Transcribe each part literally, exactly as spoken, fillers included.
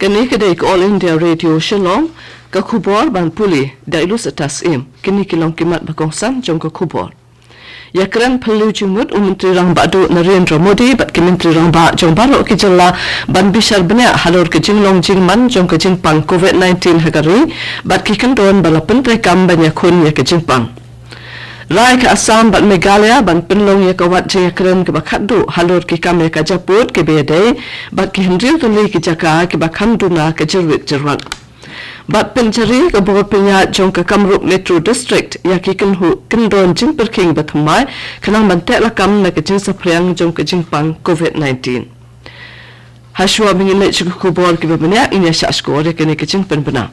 Kane ka dei ka All India Radio Shillong, ka khubor ban pule da i Lucitas Im. Kine ki long ki mat ba kongsan jong ka khubor. Ïakren phylliew jingmut u Myntri Rangbah duh Narendra Modi bad ki Myntri Rangbah jong baroh ki jylla ban bishar bniah halor ka jinglong jingman jong ka jingpang covid nineteen ha ka ri bad ki kyndon ba la pyntreikam ban ïakhun ïa ka jingpang. Rai ka Assam bad Meghalaya ban pynlong ïa ka wat jingïakren kaba khatduh halor ki kam ïa ka japud kiba ïadei bad ki hynriew tylli ki jaka kiba kham duna ka jyrwit jyrwat. Bad pynjari ka bor pynïaid jong ka Kamrup Metro District ïa ki kynhu kyndon jingpyrkhing ba thymmai khnang ban teh lakam na ka jingsaphriang jong ka jingpang covid nineteen. Hashwa ba ngin leit sha ki khubor kiba bniah, ngin ïa shah shkor ïa kane ka jingpynbna.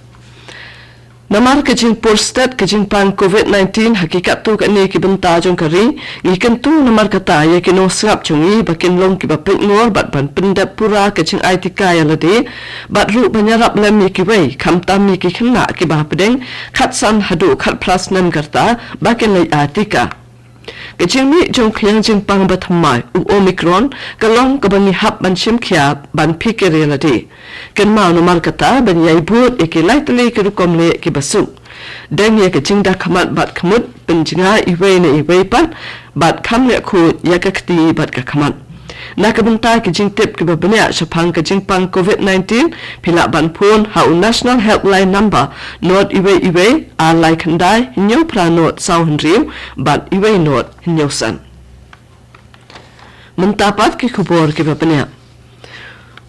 Namar ka jingpur stet ka jingpang covid nineteen ha ki katto katne ki bynta jong ka ri, ngi kyntu namar kata ïa ki nongsngap jong ngi ba kin long kiba peit ngor bad ban pyndep pura ka jingai tika ïa lade bad ruh ban ïarap lem ïa kiwei, khamtam ïa ki khynnah kiba hapdeng khatsan haduh khatphra snem ka rta ba kin leit ai tika. Ka jingmih jong ka jingpang ba thymmai u Omicron ka long kaba ngi hap ban shim khia ban phikir ïa lade. Kynmaw namar kata ban ïai bud ïa ki lai tylli ki rukom leh kiba suk. Deng ïa ka jingda khmat bad khmut, pynjngai iwei na iwei pat bad kham leh khuid ïa ka kti bad ka khmat. Na ka bynta ki jingtip kiba bniah shaphang ka jingpang covid nineteen, phi lah ban phone ha u National Helpline number not iwei iwei ar lai khyndai hynñiew phra not saw hynriew bad iwei not hynñiew san. Mynta pat ki khubor kiba bniah.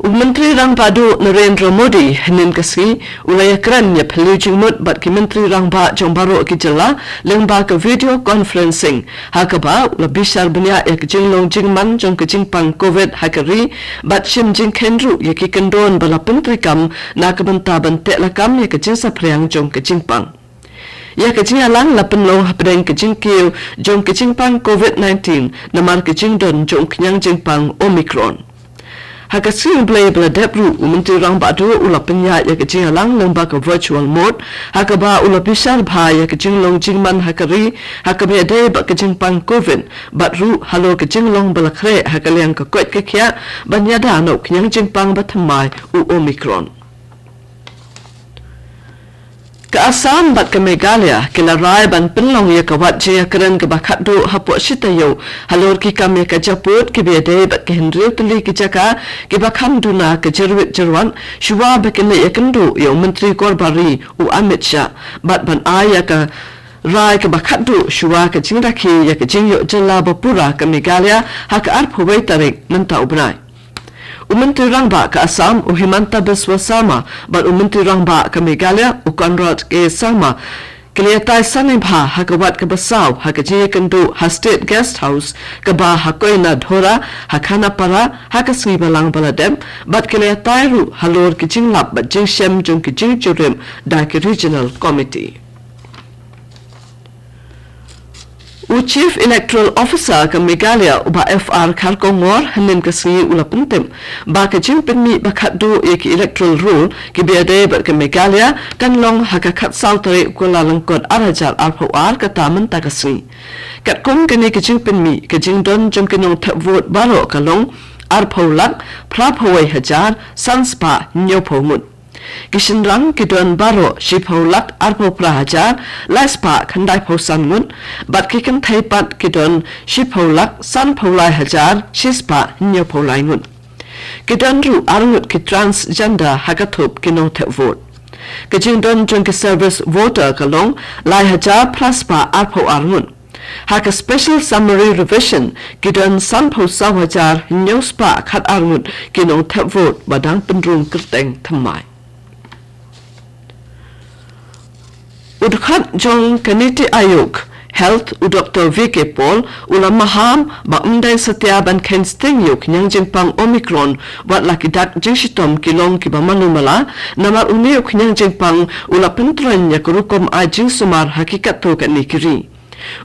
U Myntri Rangbah duh Narendra Modi hynnin ka sngi u la ïakren ïa phylliew jingmut bad ki Myntri Rangbah jong baroh ki jylla lyngba ka video conferencing, ha kaba u la bishar bniah ïa ka jinglong jingman jong ka jingpang covid ha ka ri bad shim jingkheiñ ruh ïa ki kyndon ba la pyntreikam na ka bynta ban teh lakam ïa ka jingsaphriang jong ka jingpang. Ïa ka jingïalang la pynlong hapdeng ka jingkiew jong ka jingpang covid nineteen namar ka jingdon jong u khñiang jingpang Omicron. Ha ka sngi U Blei ba la dep ruh u Myntri Rangbah duh u la pynïaid ïa ka jingïalang lyngba ka virtual mode, ha kaba u la bishar bha ïa ka jinglong jingman ha ka ri ha kaba ïadei bad ka jingpang covid bad ruh halor ka jinglong ba la khreh ha ka liang ka koit ka khiah ban ïada na u khñiang jingpang ba thymmai u Omicron. Ka Assam bad ka Meghalaya ki la rai ban pynlong ïa ka wat jingïakren kaba khatduh hapoh shi taïew halor ki kam ïa ka japud kiba ïadei bad ki hynriew tylli ki jaka kiba kham duna ka jyrwit jyrwat, shuwa ba kin leit ïakynduh ïa u Myntri Korbari u Amit Shah bad ban ai ïa ka rai kaba khatduh shuwa ka jingrakhe ïa ka jingïoh jylla ba pura ka Meghalaya ha ka arphew wei tarik mynta u bnai. U Myntri Rangbah ka Assam u Himanta Biswa Sarma bad u Myntri Rangbah ka Meghalaya u Conrad K Sangma ki la ïatai sani bha ha ka wat kaba saw ha ka jingïakynduh ha State Guest House kaba ha Koinadhora ha Khanapara ha ka sngi Balang ba la dep bad ki la ïatai ruh halor ki jinglap bad jingshem jong ki jingjurip da ki Regional Committee. U Chief Electoral Officer ka Meghalaya u Bah F R Kharkongor hynnin ka sngi u la pyntip ba ka jingpynmih ba khatduh ïa ki electoral roll kiba ïadei bad ka Meghalaya kan long ha ka khatsaw tarik u Kyllalyngkot ar hajar arphew ar, kata mynta ka sngi. Katkum kane ka jingpynmih, ka jingdon jong ki nongthep vote baroh ka long arphew lak phraphew wei hajar san spah hynñiewphew ngut. Ki shynrang ki don baroh shiphew lak arphew phra hajar lai spah khyndaiphew san ngut bad ki kynthei pat ki don shiphew lak sanphew lai hajar shi spah hynñiewphew lai ngut. Ki don ruh ar ngut ki transgender ha ka thup ki nongthep vote. Ka jingdon jong ki service voter ka long lai hajar phra spah arphew ar ngut. Ha ka special summary revision ki don sanphew saw hajar hynñiew spah khat ar ngut ki nongthep vote ba dang pynrung kyrteng thymmai. U dkhot jong ka Niti Aayog Health u Doctor V K Paul u la maham ba ym dei satia ban kheiñ sting ïa u khñiang jingpang Omicron wat la ki dak jingshitom ki long kiba malu mala, namar une u khñiang jingpang u la pyntroiñ ïa ka rukom ai jingsumar ha ki katto katne ki ri.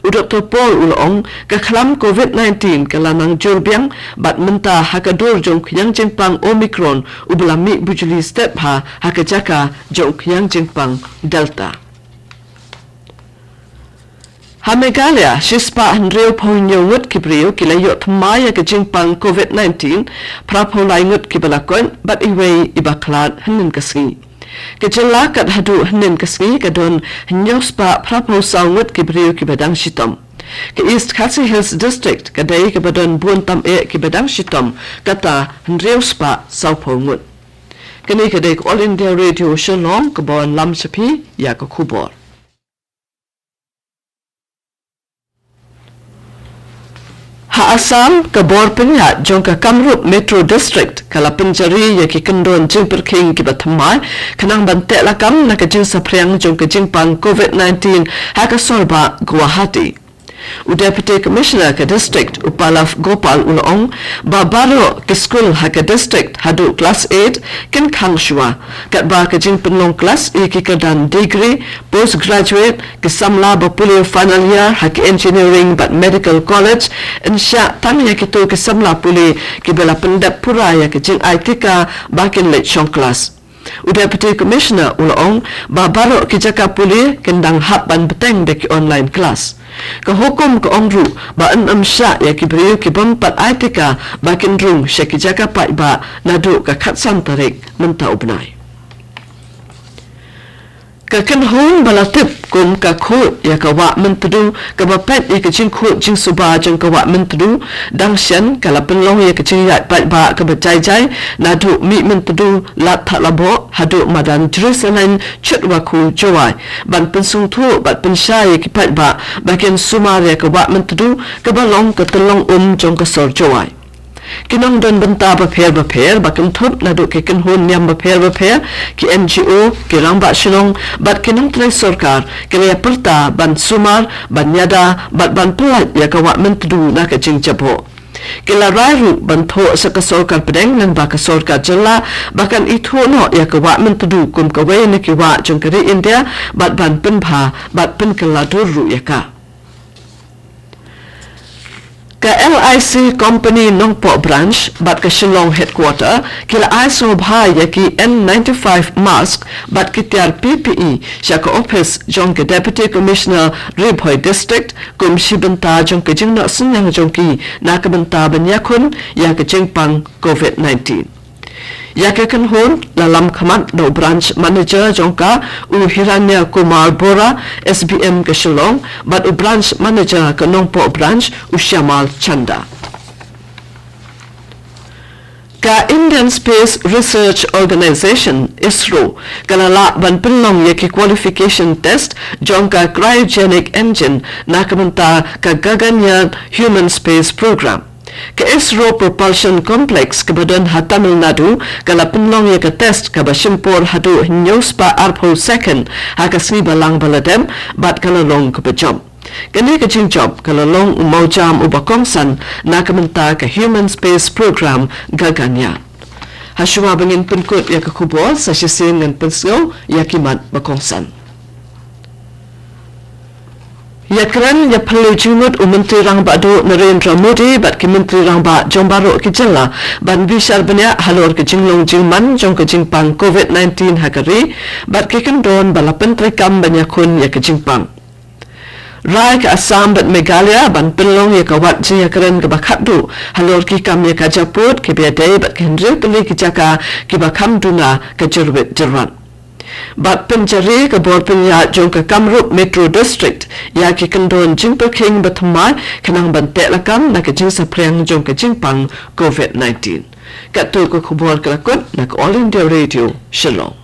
U Doctor Paul u la ong, ka khlam covid nineteen ka la nang jur biang, bad mynta ha ka dur jong u khñiang jingpang Omicron uba la mih bujli stet bha ha ka jaka jong u khñiang jingpang Delta. Ha Meghalaya, shispah hynriewphew hynñiew ngut ki briew ki la ïoh thymmai ïa ka jingpang covid nineteen, phraphew lai ngut ki ba la koit, bad iwei i ba khlad hynnin ka sngi. Ka jylla kat haduh hynnin ka sngi ka don hynñiew spah phraphew saw ngut ki briew ki ba dang shitom. Ka East Khasi Hills District ka dei ka ba don bun tam eh ki ba dang shitom, kata hynriew spah sawphew ngut. Kane ka dei ka All India Radio Shillong ka ba wanlam sha phi ïa ka khubor. Ha Assam, ka bor pynïaid jong ka Kamrup Metro District ka la pynjari ïa ki kyndon jingpyrkhing ki ba thymmai, khnang ban teh lakam na ka jingsaphriang jong ka jingpang covid nineteen ha ka sor bah Guwahati. U Deputy Commissioner ka district, u Pallav Gopal, u la ong ba baroh ki skul ha ka district haduh klas eight kin khang shuwa, katba ka jingpynlong klas ïa ki kyrdan degree, postgraduate, ki samla ba pule final year ha ki engineering bad medical college, yn shah tang ïa kito ki samla pule ki ba la pyndep pura ïa ka jingai tika ba kin leit shong klas. U Deputy Commissioner u la ong ba baroh ki jaka pule kin dang hap ban bteng da ki online class. Ka hukum ka ong ruh ba yn ym shah ïa ki briew ki bym pat ai tika ba kin rung sha ki jaka paidbah naduh ka khatsan tarik mynta u bnai. Ka kynhun ba la tip kum ka Khuid ïa ka Wah Myntdu, ka ba peit ïa ka jingkhuid jingsuba jong ka Wah Myntdu, dang shen ka la pynlong ïa ka jingïaid paidbah ka ba jai jai, naduh Mih Myntdu, Lad Thadlaboh haduh madan Jrisaleiñ, Chutwakhu, Jowai, ban pynsngewthuh bad pynshai ïa ki paidbah ba kin sumar ïa ka Wah Myntdu ka ba long ka tyllong um jong ka sor Jowai. Ki nongdon bynta bapher bapher ba kynthup naduh ki kynhun niam bapher bapher, ki N G O, ki rangbah shnong bad ki nongtrei sorkar ki la ïa pyrta ban sumar, ban ïada bad ban pyllait ïa ka Wah Myntdu na ka jingjaboh. Ki la rai ruh ban thoh sha ka sorkar pdeng lyngba ka sorkar jylla ba kan ithuh noh ïa ka Wah Myntdu kum kawei na ki wah jong ka ri India bad ban pynbha bad pynkylla dur ruh ïa ka. Ka L I C Company Nongpoh Branch bad ka Shillong Headquarter ki la ai sngewbha ïa ki N ninety-five mask bad ki tiar P P E sha ka ophis jong ka Deputy Commissioner Ri Bhoi District kum shi bynta jong ka jingnoh synñiang jong ki na ka bynta ban ïakhun ïa ka jingpang covid nineteen. Ïa ka kynhun la lam khmat da u Branch Manager jong ka, u Hiranya Kumar Bora, S B M ka Shillong, bad u Branch Manager ka Nongpoh Branch, u Shyamal Chanda. Ka Indian Space Research Organisation, isro, ka la lah ban pynlong ïa ki qualification test jong ka cryogenic engine na ka bynta ka Gaganyaan Human Space Program. Ka isro Propulsion Complex ka ba don ha Tamil Nadu ka la pynlong ïa ka test ka ba shim por haduh hynñiew spah arphew second ha ka sngi Balang ba la dep, bad ka la long ka ba jop. Kane ka jingjop ka la long u mawjam u ba kongsan na ka bynta ka Human Space Program Gaganyaan. Hashwa ba ngin pynkut ïa ka khubor, sa shisien ngan pynsngew ïa ki mat ba kongsan. Ïa kren ïa phylliew jingmut u Myntri Rangbah Duh Narendra Modi bad ki Myntri Rangbah jong baroh ki jylla ban bishar bniah halor ka jinglong jingman jong ka jingpang covid nineteen ha ka ri, bad ki kyndon ba la pyntreikam ban ïakhun ïa ka jingpang. Rai ka Assam bad Meghalaya ban pynlong ïa ka wat jingïakren ka ba khatduh halor ki kam ïa ka japud ki ba ïadei bad ki hynriew tylli ki jaka ki ba kham duna ka jyrwit jyrwat. Bad pynjari ka bor pynïaid jong ka Kamrup Metro District ïa ki kyndon jingpyrkhing ba thymmai khnang ban teh lakam na ka jingsaphriang jong ka jingpang covid nineteen. Katto ka khubor ka la kut na ka All India Radio Shillong.